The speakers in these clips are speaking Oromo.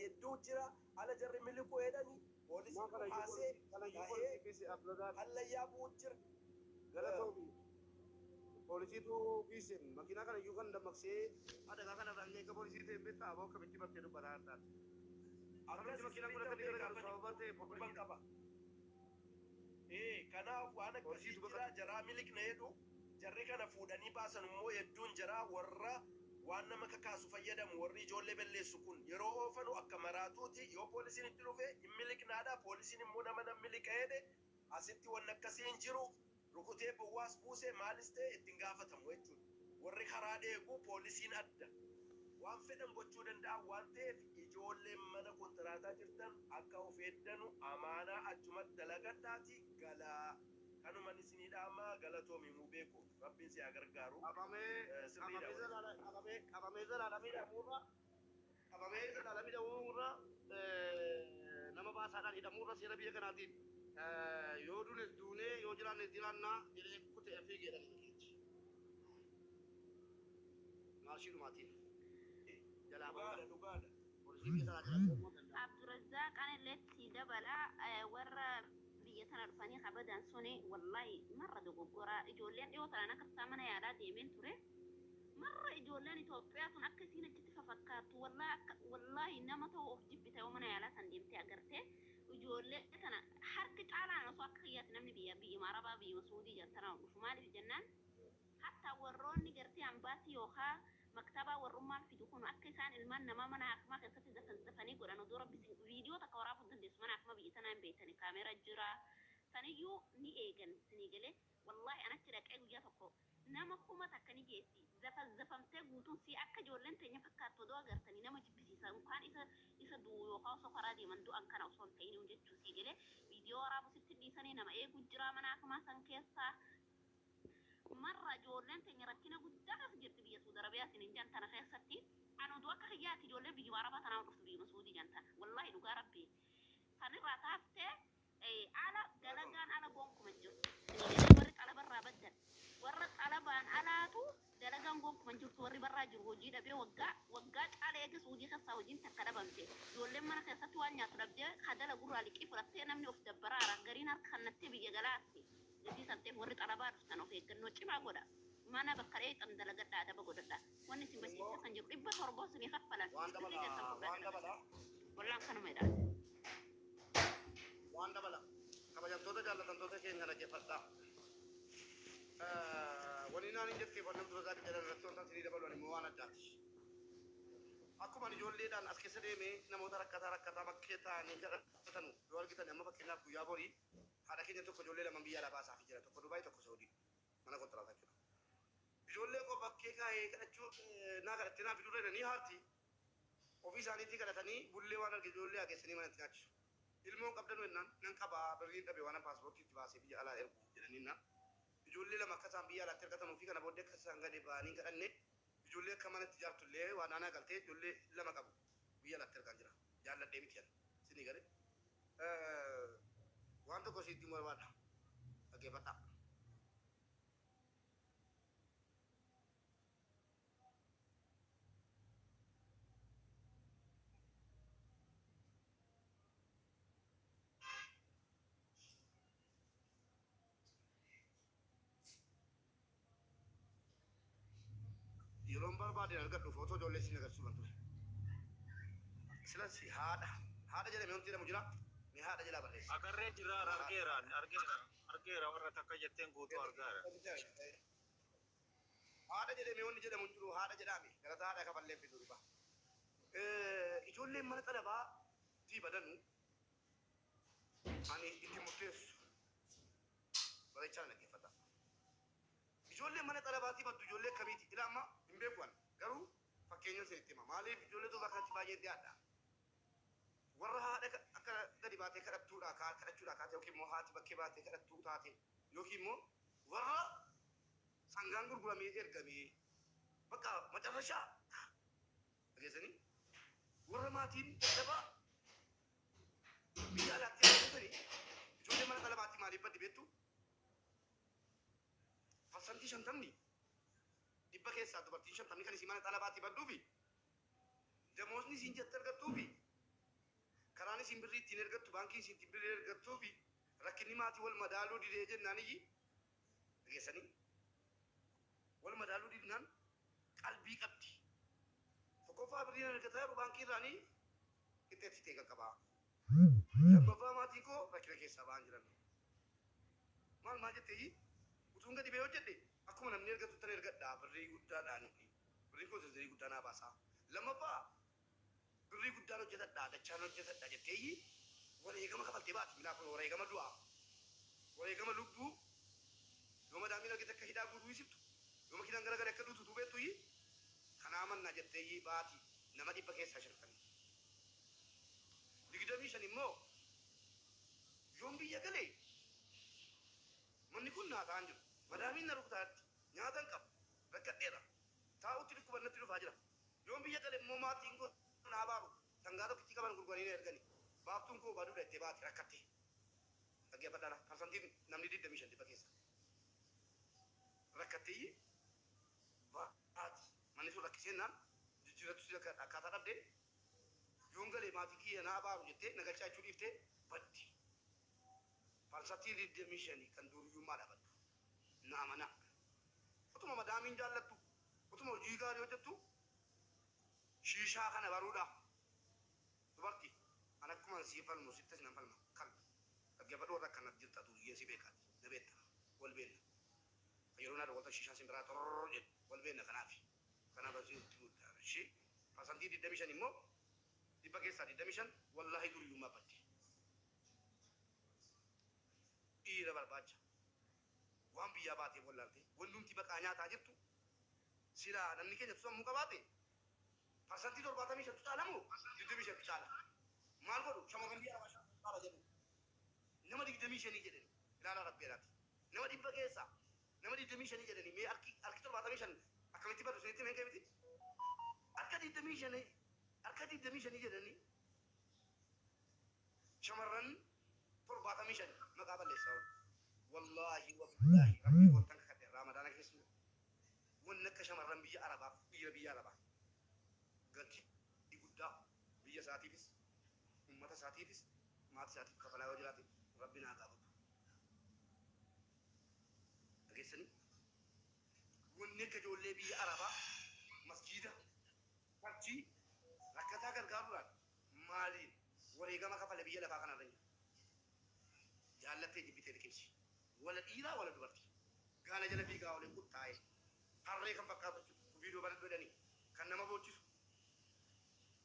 hedduu jira. Ala jarri miliquu jedhani Maa poolisiin kanayyuu dhukaasee poolisii kanayyuu dhahee poolisii fiise Abdulrazaaq hallayyaa bu'u jira. galatoomi. Poolisiitu fiise makiinaa kanayyuu kan dammaqsee adagaa kana irraan ga'e akka poolisii ta'e beektaa aboo akkamitti bartee dubbataa har'aati. Akkamitti Akkas makiinaan kun sirriitti akka inni beekaa garagaalu bani sababa ta'e quban poolisiidha. qaba. Ee, kanaaf waan akkasii Poolisiitu jira baqate. jaraa miliqna jedhu jarri kana fuudhanii baasan immoo hedduun jaraa warra waan nama kakaasu fayyadamu warri ijoollee balleessu kun yeroo oofanu akka maraatuuti yoo poolisiin itti dhufe hin miliqnaadha poolisiin immoo nama nan miliqa jedhe asitti wanni akkasii hin jiru rukutee bowwaas buuse maalis ta'e ittiin gaafatamu jechuudha. Warri karaa dheegu poolisiin adda. Waan fedhan gochuu danda'an waan ta'eef ijoolleen mana kontiraataa jirtan akka of eeddanu amaanaa achumatti dalagadhaati galaa. Kanuman isinii dhaamaa galatoomi himuu beeku. Rabbiin si haa gargaaru. Qabamee Sirriidha qabamee wani. zalaala qabamee qabamee zalaala miidhamuurra qabamee zalaala miidhamuurra nama baasaadhaan hidhamuurra seera biyya kanaatiin yoo duunes duunee yoo jiraannes jiraannaa jedhee kutee fiigeedha makiinichi. Maarshii dhumaatiin jalaa Dhugaadha ba'uudha. dhugaadha. Poolisiin biyya sanaa jalaa deemuu danda'a. Abdurazaaq anillee si dabala warra biyya tana dhufanii kabadan suni wallahi marra dogoggoraa ijoolleen dhiyoo tanaan akka tasaa mana yaalaa deemeen ture marra ijoolleen Itoophiyaa tun akka isiin achitti fafakkaattu wallahi akka wallahi nama ta'uu of jibbita yoo mana yaalaa san deemtee agartee ijoollee tana harki caalaan osoo akka kiyyaatti namni biyya biyyuma Arabaa biyyuma Suudii jaltanaa dhufu maaliif jennaan hatta warroonni gartee ambaasii yookaa maktabaa warrummaan fidu kun akka isaan ilmaan namaa mana hakimaa keessatti zafazafanii godhan odoo rabbi isin viidiyoo takka waraabuu hin dandeessu mana hakimaa biyya tanaa hin beektani kaameera jira saniyyuu ni eegan isinii galee wallahi an achi dhaqee guyyaa tokko nama 1000 ni geessi zafazafamtee guutuun sii akka ijoolleen teenya fakkaattu odoo agartanii nama jibbisiisa unkaan isa isa du'u yookaan osoo karaa deeman du'an kana osoo hin ta'in jechuu sii galee viidiyoo waraabuu sitti dhiisanii nama eegu jira mana hakimaa san keessaa marra ijoolleen teenya rakkina guddaa keessa jirti biyya Suudi Arabiyaa isin hin jan tana keessatti an oduu akka kiyyaatti ijoolleen biyyuma Arabaa tanaa dhuftu biyyuma Suudii jan tana wallahi dhugaa rabbii sanirraa taaftee ala dalagaan ala gonkuma hin jirtu isinii galee warri xalabarraa baddan warra xalabaan alaatu dalagaan gonkuma hin jirtu warri barraa jiru hojii dhabee waggaa waggaa caala eega Suudii keessaa hojiin takka dhabamte ijoolleen mana keessatti waan nyaatu dhabdee kadala gurraa liqii fudhattee namni of dabbaraara gariin harka kannattee biyya galaatti Gatii san ta'eef warri xalabaa dhuftan of eeggannoo cimaa godha. Mana bakka dheeyxan dalagadhaa adaba godhadha. Wanni isin Immoo barsiisaa san jiru 700 isinii kaffalan waan birrii dabala teessan fudhaa waan dalagadha. dabala Wallaan kanuma jedhaan. waan dabala kabajamtoota jaallatamtoota keenya dhaggeeffadhaa. Wani naan hin jetteef waan dura isaa jedhan irratti wanta isinii dabalu ani immoo waan addaati. Akkuma ani ijoolleedhaan as keessa deemee namoota rakkataa rakkataa bakkee taa'anii kadhatanu yoo argitan amma fakkeenyaaf guyyaa borii Haadha keenya tokko ijoollee laman biyya alaa baasaafi jira. Tokko Dubaay tokko Saudii. Mana kontiraataa jechuudha. Ijoollee koo bakkee kaa'ee kadhachuu naa kadhattee naa fidurra jedhanii haati ofii isaaniitii kadhatanii bullee waan arge ijoollee haa geessanii manatti nyaachisu. Ilmoon qabdanu jennaan nan qabaa birriin dhabe waan paaspoortii itti baasee biyya alaa ergu jedhanii na ijoollee lama akka isaan biyya alaatti ergatanuu fi kana booddee akka isaan gadi ba'anii hin kadhanne ijoollee akka manatti ijaartu illee waan aanaa galtee ijoollee lama qabu biyya alaatti ergaan jira. Jaalladhee miti ani. Isinii galee. Waan tokko sitti himuu barbaada. Dhaggeeffadhaa. Yeroon barbaadeen argadhu footoo ijoollee siin agarsiisuufan ture. Silas haadha haadha jedhame wanti jedhamu jira. Mee haadha jedhaa barreessi. Agarree jira Haadha. argeera argeera argeera warra takka jetteen guutuu argaara. Haadha jedhame wanni jedhamu hin jiru haadha jedhaame galata haadha kafallee fidu dhugaa. Ijoolleen mana xalabaa tii badanu ani itti murteessu bareechaa dhaggeeffadhaa. Ijoolleen mana xalabaatii baddu ijoollee akkamiiti? Ila amma hin beeku an. Garuu fakkeenyan isinitti hima. Maaliif ijoollee durbaa kanatti baay'een dhiyaadha. Warra haadha akka gadi baatee kadhattuudha kadhachuudha kaate yookiin immoo haati bakkee baatee kadhattuu taate yookiin immoo warra sangaan gurguramee ergamee bakka macarrashaa dhageessanii warra maatiin dadhabaa biyya alaatti ergamtanii ijoollee mana xalabaatii maaliif baddi beektu? Parsantii shantamni dhibba keessaa dubartiin shantamni kan isii mana xalabaatii badduufi damoosni isiin jette argattuufi Isiin birrii ittiin ergattu, baankiin isiin ittiin birrii ergattuu fi rakkinni maatii wal madaaluu didee jennaan iyyi dhageessanii wal madaaluu didnaan qalbii qabdi. Tokkoffaa, birriin ergataa jiru baankii irraanii qixxeetti ta'e qaqqabaa. Lammaffaa, maatiin koo rakkina keessaa ba'an jiran. Maal maal jettee, utuun gadi ba'ee hojjedhe akkuma namni ergatu tan ergadhaa, birrii guddaadhaan birrii koo zirzirii guddaa naa baasaa. Lammaffaa, birrii guddaan hojjetadhaa, dachaan hojjetadha jettee wareegama kafaltee baati. Milaa kun wareegama du'aa, wareegama lubbuu. Yoo madaamiin argite akka hidhaa guutuu isibtu, yoo makiinaan garagale akka duutu tuu beektu, kanaa mannaa jettee baati. Nama 50%. 25 immoo, yoon biyya galee manni kun naa ta'an jiru, madaamiin na rukutaatti, nyaata hin qabu, rakkadheera, taa'utti dhukkubannatti dhufaa jira. Yoon biyya gale immoo maatiin koo naa baaru, sangaa tokkichi qaban gurguranii na ergani, baaftuun koo baduudha jettee baati rakkattee. Dhaggeeffadhaadha. Parsantiin namni 25 dhibba keessa rakkattee baati. Manni sun rakkiseenaan jijjiirrattu si akkaataa dhabdee, yoon galee maatii kiyya naa baaru jettee nagalchaa jechuu dhiiftee baddi. Parsantii 25 kan duuriyyummaa dhabaddu. Na amanaa. Utuma madaamiin jaallattu, utuma hojii gaarii hojjettu, shiishaa kana baruudha. Dubartii, an akkuma sii falmu sittis nan falma. Kalba. Dhaggeeffadhu, warra akkanatti jirta, duriyyeen si beekaati. Na beekta. Wal beenna. Yeroo naa dhawwalta shiishaan sin biraa tororor jedhu, wal beenna kanaafi. Kanaaf asii itti guddaa. Ishii parsantii 25 immoo, 25% wallaahi duriyyummaa baddi. Dhiira barbaacha. Waan biyyaa baateef wallaalte. Wannumti maqaa nyaataa jirtu silaa namni keenya sammuu qabaate, parsantii 75tu caala moo 25tu caala? Maal godhu, shamarran biyya arabaa shamarran caala jedhu. Nama 25 jedhani ilaalaa, rabbi jedhaati. Nama dhibba keessaa nama 25 jedhanii, mee harki 75 akkamitti badu isinitti himeen miti? Harka 25, harka 25 jedhanii shamarran 75 maqaa balleessaa oolu. Wallaahi wabillaahi, rabbii gooftaan kakadhe, Raamadaana keessa wanni akka shamarran biyya Arabaaf dhiira biyya Arabaa gatii guddaa biyya isaatiifis, ummata isaatiifis, maatii isaatiif kafalaa yoo jiraate, rabbi naa gaafatu. Dhageessanii, wanni akka ijoollee biyya Arabaa masjiida, churchii, rakkataa gargaaruudhaan maaliin wareegama kafale biyya lafaa kanarra hin jiru. Jaallattee jibbitee liqimsi. Wala dhiiraa wala dubartii. Gaala jala fiigaa olee quxxaa'ee. Harree kan fakkaatu jechuudha. Viidiyoo baladhu jedhanii kan nama boochisu.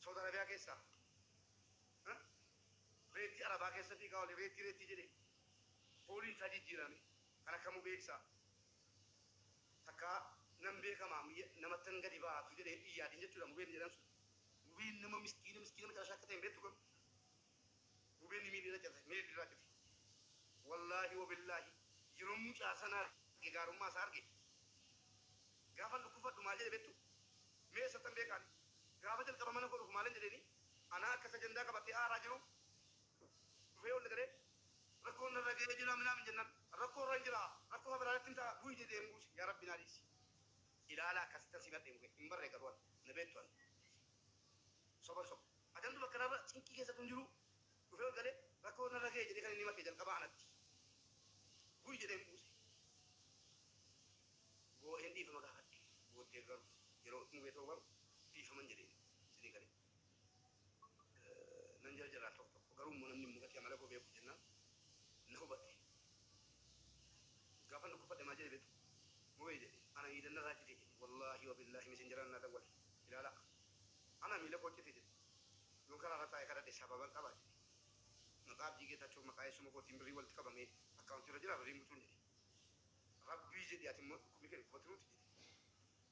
Saudi Arabiyaa keessaa. Reettii Arabaa keessa fiigaa olee reettii reettii jedhee. Fooliin isaa jijjiirame. Kan akka mubee isaa. Takkaa nan beekamaa namatti gadi baatu jedhee iyyaadin jechuudha mubeen jedhan sun. Mubeen nama miskiina miskiina macarashaa akka ta'e hin beektu garuu. Mubeen miilli irra cite, miilli irraa cite. Wallaahi wabillaahi, yeroo mucaa sana arge, gaarummaa isaa arge, gaafa dhukkubfadhu maal jedhe beektu? Mee eessattan beekaani? Gaafa jalqaba mana koo dhufu maalin jedheeni? Anaa akkas ajandaa qabatee aaraa jiru dhufee ol galee, rakkoon narra ga'ee jira minaamin jennaan, rakkoo irra hin jira, rakkoo habiraatti hin ta'a, bu'i jedhee hin buusi, yaa rabbi naa dhiisi. Ilaala, akkasittan simadhe hin barree, garuu ani na beektu, ani soban soba. Ajandu bakka narra cinqii keessatu hin jiru dhufee ol galee, rakkoo narra ga'e jedhee kan inni himate jalqaba anatti. Bu'i jedhee hin buuse. Boo'een dhiifama gaafadhe. Booddee garuu yeroo mubee ta'u garuu dhiifaman jedheen isinii galee. Nan jarjaraa tokko tokko, garuu immoo namni immoo gatii amala koo beeku jennaan na hubate. Gaafa dhukkubfadhe maal jedhe beektu? Mubee jedhe, ana miila narraa cite jedhe. Wallaahi wabillaahi, messengeraan naa dawwale. Ilaala. Ana miila koo cite jedhe. Yoon karaa irra taa'ee kadhadhe sababan qaba jedhe. Maqaa Abdii Geetaachoo, maqaa eessuma kootiin birrii walitti qabamee akkaawuntii irra jira, birriin butuun jedhe. Rabbii jedhe, ati immoo dhukkubni kee dhukkuba tiruuti jedhe.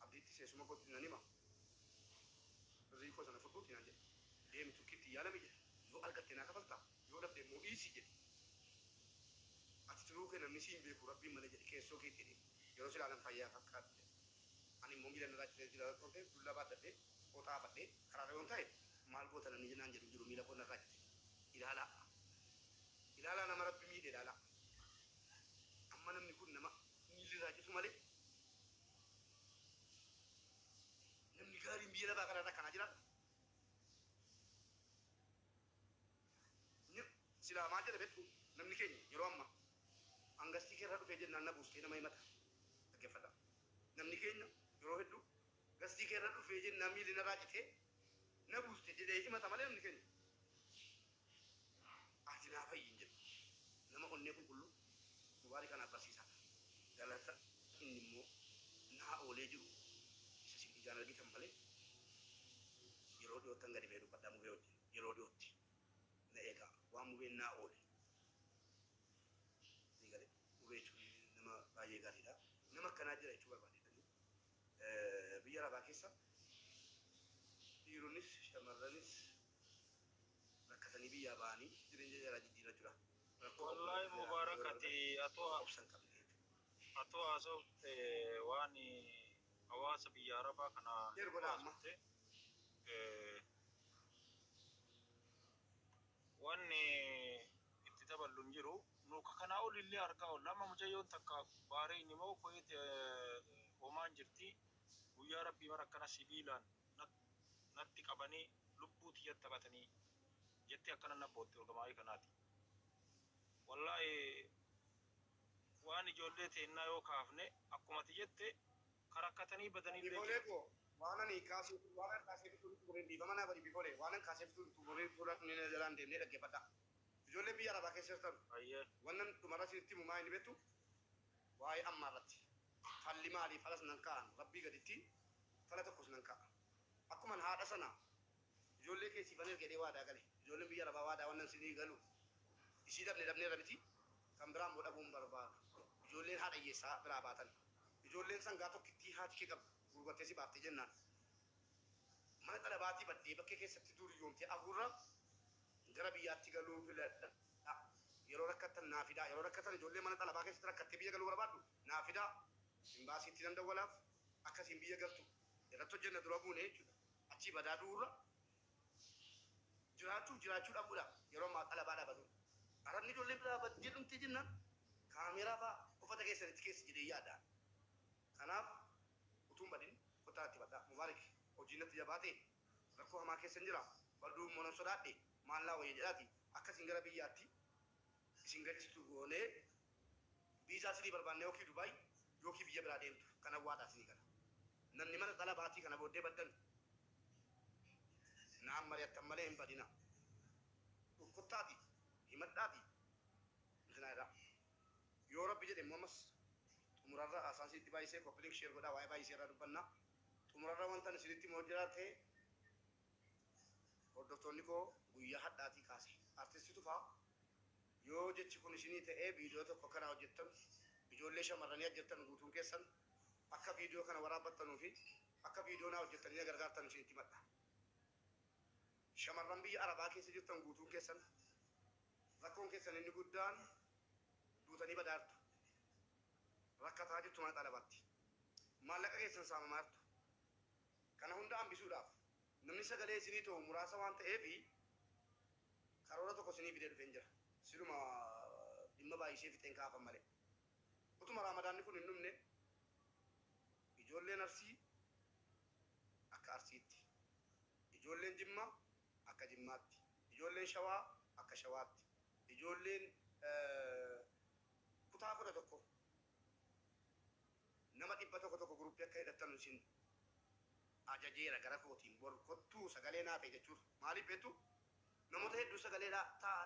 Abdiitti eessuma kootti nan hima. Birrii koo sana fudhuuti naan jedhe. Deemi, Turkiitti yaalami jedhe. Yoo argatte naa kafaltaa, yoo dhabde immoo dhiisi jedhe. Ati tiruu kee namni siin beeku rabbiin malee jedhe, keessoo keetti jedhe. Yeroo silaalan fayyaa fakkaatu jedhe. Ani immoo miila narraa citee jira waan ta'eef, dullaa baadhadhee qoxaafadhee karaarra yoon ta'e maal goota namni naan jedhu jiru, miila koo narraa cite. Ilaalaa. Ilaalaa, nama rabbi miidhe ilaalaa. Amma namni kun nama miilli irraa citu malee namni gaariin biyya lafaa kanarra akkanaa jiraata. Silaa maal jedha beektu namni keenya yeroo ammaa hangastii keerraa dhufee jennaan na buustee nama himata. Dhaggeeffadhaa. Namni keenya yeroo hedduu gastii keerra dhufee jennaan miilli narraa citee na buuste jedhee himata malee namni keenya ati naa fayyi hin jedhu. Nama onnee qulqulluu Mubaarik anaaf barsiisaadha. Galata inni immoo naa oolee jiru isa isin ijaan argitan malee yeroo dhiyoottan gadi ba'ee dubbadha Mubee wajjin yeroo dhiyootti na eegaa waan Mubeen naa oole. Sii galee Mubee jechuun nama baay'ee gaariidha. Nama akkanaa jira jechuu barbaadeetani. Biyya arabaa keessa dhiironnis shamarranis rakkatanii biyyaa ba'anii jireenya jaraa jijjiirrachuudha. Rakkoo Wallahi obboleetti jaraa Mubarak yeroo ati argatan atoo obsa hin qabne jechuudha. atoo haasofte waan hawaasa biyya arabaa kana Share hedduu godhaa amma. haasofte. Wanni itti daballu hin jiru. Nu ka kanaa ol illee argaa oolla. Amma mucayyoon takka Baareen moo Kuweet Omaan jirti. Guyyaa Rabbii mara akkana sibiilaan natti qabanii lubbuu tiyyatti taphatanii jettee akkana na bootte orgamaayii kanaati. Wallaahi waan ijoollee teennaa yoo kaafne akkuma ati jette ka rakkatanii badanillee Bifolee jiran. koo waan ani kaasee waan ani kaasee fixuu hin xumurin dhiifama naa godhi bifolee waan ani kaasee fixuu hin xumurin fuula inni na jalaan deemnee dhaggeeffadhaa. Ijoolleen biyya arabaa keessa jirtan Hayyee. wannan dhumarra isinitti himu maa inni beektu waa'ee ammaa irratti falli maalii falas nan kaa'an rabbii gaditti fala tokkos nan kaa'a. Akkuman haadha sana ijoollee kee siifan erga jedhee waadaa gale ijoolleen biyya arabaa waadaa wannan isinii galu Isii dhabne dhabneerra miti kan biraa immoo dhabuu hin barbaadu. Ijoolleen haadha hiyyeessaa biraa baatan. Ijoolleen sangaa tokkittii haati kee qabdu gurgurtee si baaftee jennaan mana xalabaatii baddee bakkee keessatti duuriyyoomtee hafuurra gara biyyaatti galuu filadha. Yeroo rakkattan naa fidaa. Yeroo rakkatan ijoollee mana xalabaa keessatti rakkattee biyya galuu barbaaddu naa fidaa. Imbaasiitti nan dawwalaaf akkasiin biyya galtu irratti hojjenna dura buune jechuudha. Achii badaa du'uurra Jiraachuuf jiraachuu dhabuudha yeroo ammaa xalabaa dhabatuu. Arabni ijoollee biraa baddee dhumtee jennaan kaameeraa faa uffata keessanitti keessi jedhee yaada. Kanaaf utuu hin badin kottaa natti hibadhaa. Mubaarik hojiin natti jabaate rakkoo hamaa keessan jira. Baduu immoo nan sodaadhe maal naa wayya jedhaati akka isin gara biyyaatti isin galchitu goonee viizaa isinii barbaannee yookiin Dubaay yookiin biyya biraa deemtu kanan waadaa isinii gala. Namni mana xalabaatii kana booddee baddan Naan mari'attan malee hin badina. Dhukkuttaati himadhaati intinaa jedhaa. Yoo Rabbi jedhe immoo ammas xumurarra haasaan isinitti baay'isee copy link share godhaa waa'ee baay'isee irraa dubbanna. Xumurarra wantan isinitti himu yoo jiraate hordoftoonni koo guyyaa hadhaatii kaase artisti Tufaa yoo jechi kun isinii ta'ee viidiyoo tokko akkanaa hojjettan ijoollee shamarranii ajjettan guutuun keessan akka viidiyoo kana waraabbattanuu fi akka viidiyoo naa hojjettanii na gargaartanu isinitti himadha. Shamarran biyya Arabaa keessa jirtan guutuun keessan rakkoon keessan inni guddaan duutanii badaartu. Rakkataa jirtu mana xalabaatti. Maallaqa keessan saamamaa jirtu. Kana hunda hambisuudhaaf namni sagalee isinii ta'u muraasa waan ta'eef karoora tokko isinii fidee dhufeen jira. Siluma dhimma baay'isee fixeen kaafan malee. Utuma Raamadaanni kun hin dhumne Ijoolleen Arsii akka Arsiitti, ijoolleen Jimmaa akka Jimmaatti, ijoolleen Shawaa akka Shawaatti, ijoolleen kutaa 11 nama 100 tokko group akka hidhattanu isin ajajeera gara kootiin bor kottuu sagalee naa ta'i jechuudha. Maaliif beektu? Namoota hedduu sagalee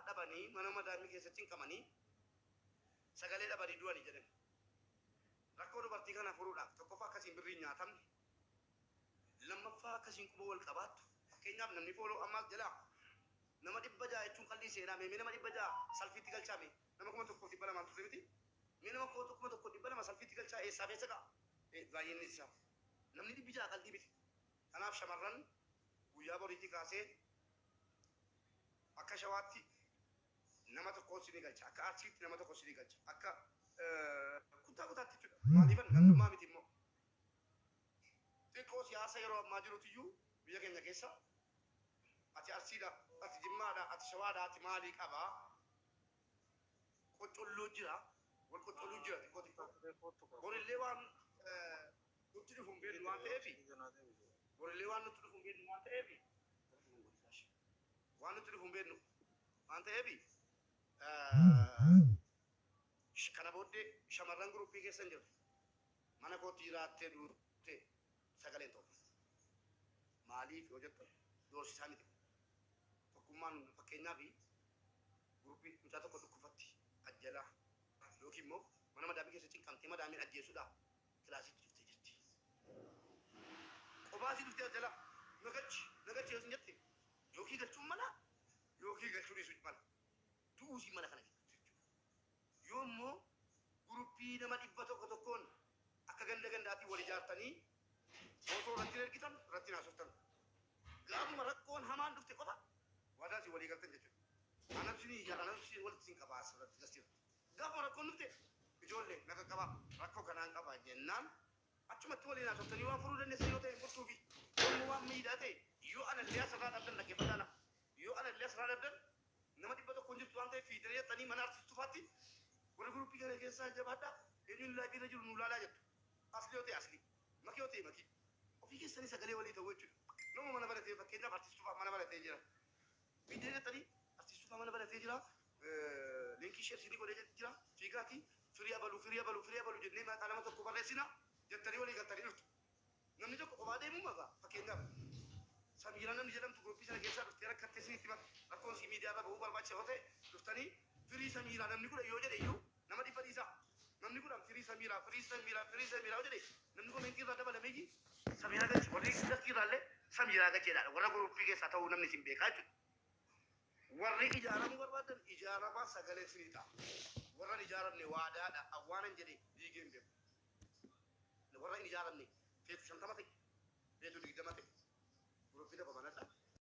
dhabanii mana madaamii keessatti cinqamanii sagalee dhabanii du'ani jedhan. Rakkoo dubartii kana furuudhaaf tokkoffaa akka isiin birriin nyaatamne, lammaffaa akka isiin quba wal qabaattu. Fakkeenyaaf namni fooloo ammaas jalaa nama 600 jechuun qallii seenaa mee mee nama 600 salfiitti galchaa mee nama 1200 turre miti mee nama 1200 salfiitti galchaa eessaa fi eessa ga'a baay'inni isaa namni 600 qaldii miti. Kanaaf shamarran guyyaa boriitii kaasee akka Shawaatti nama tokko isinii galcha. Akka Arsiitti nama tokko isinii galcha. Akka kutaa kutaatti jechuudha. Maaliifan gandummaa miti immoo. Xiqqoo siyaasa yeroo ammaa jirutu iyyuu biyya keenya keessa ati Arsiidha, ati Jimmaadha, ati Shawaadha, ati maalii qaba. Qoccolloo jira. Wal qoccolluu jira xiqqoo xiqqoo. Borillee waan nutti dhufu hin beeknu waan ta'eef borillee waan nutti dhufu hin beeknu waan ta'eef waan nutti dhufu hin beeknu waan ta'eef Kana booddee shamarran guruppii keessa hin jirre mana kootti jiraattee duute sagaleen ta'u. Maaliif yoo jettan, doorsisaa miti. Tokkummaan fakkeenyaaf guruppii mucaa tokko dhukkubfatti ajjalaa yookiin immoo mana madaamii keessa cinqamtee madaamiin ajjeesuudhaaf kilaasiitti dhuftee jirti. Qobaasii dhuftee ajjalaa nagachi nagachi yoo sin jette, yookiin galchuun mala yookiin galchuu dhiisuu mala. Du'uusii mala kana gidduutti jechuudha. Yoo immoo guruppii nama 100 tokkoon akka ganda gandaatiin wal ijaartanii footoo irratti ergitan, irratti haasoftan. Gaafuma rakkoon hamaan dhufte qofa waadaa isin walii galtan jechuudha. Anatu isin ijaara, anatu isin walitti isin qabaa asirratti gasirratti. Gaafuma rakkoon dhufte, ijoollee na qaqqabaa, rakkoo kanaan qaba jennaan, achumatti waliin haasoftanii waan furuu dandeessan yoo ta'e furtuufi. Yommuu waan miidhaa ta'e, yoo anallee asirraa dhabdan, dhaggeeffataa na, yoo anallee asirraa dhabdan, nama 100 hin jirtu waan ta'eef, fiidanii jettanii mana artistuu faatti warra guruppii kana keessaa jabaadhaa, eenyuun live irra jiru nu laalaa jettu. Asli yoo ta'e asli, makii yoo ta'e makii. Ofii keessanii sagalee walii ta'uu jechuudha. Nama mana baratee, fakkeenyaaf artistuu fa'aa mana baratee jira. Fiidanii jettanii artistuu fa'aa mana baratee jira. Linkii share siinii godhee jira. Fiigaatii firii abaluu, firii abaluu, firii abaluu jennee maqaa nama tokko barreessina jettanii walii galtanii dhuftu. Namni tokko kophaa deemuu maqaa, fakkeenyaaf Samiiraa namni jedhamtu guruppii sana keessaa dhuftee rakkattee isinitti himate, rakkoon sii miidiyaa irra bahuu barbaachisa yoo ta'e, dhuftanii firii Samiiraa namni 10 yoo jedhe iyyuu, nama 100 dhiisaa. Namni 10 firii Samiiraa, firii Samiiraa, firii Samiiraa yoo jedhe, namni komentii irraa dabalameeji Samiiraa galchi, warri lakkii irraa illee Samiiraa galcheedha. Warra guruppii keessaa ta'uu namni isin beekaa jechuudha. Warri ijaaramuu barbaadan ijaaramaa, sagalee isinii ta'a. Warra hin ijaaramne waadaadha. Awwaanan jedhe diigee hin beeku. Warra hin ijaaramne feetu 50 ta'e, feetu 20 ta'e. Guruppii tokko banadha.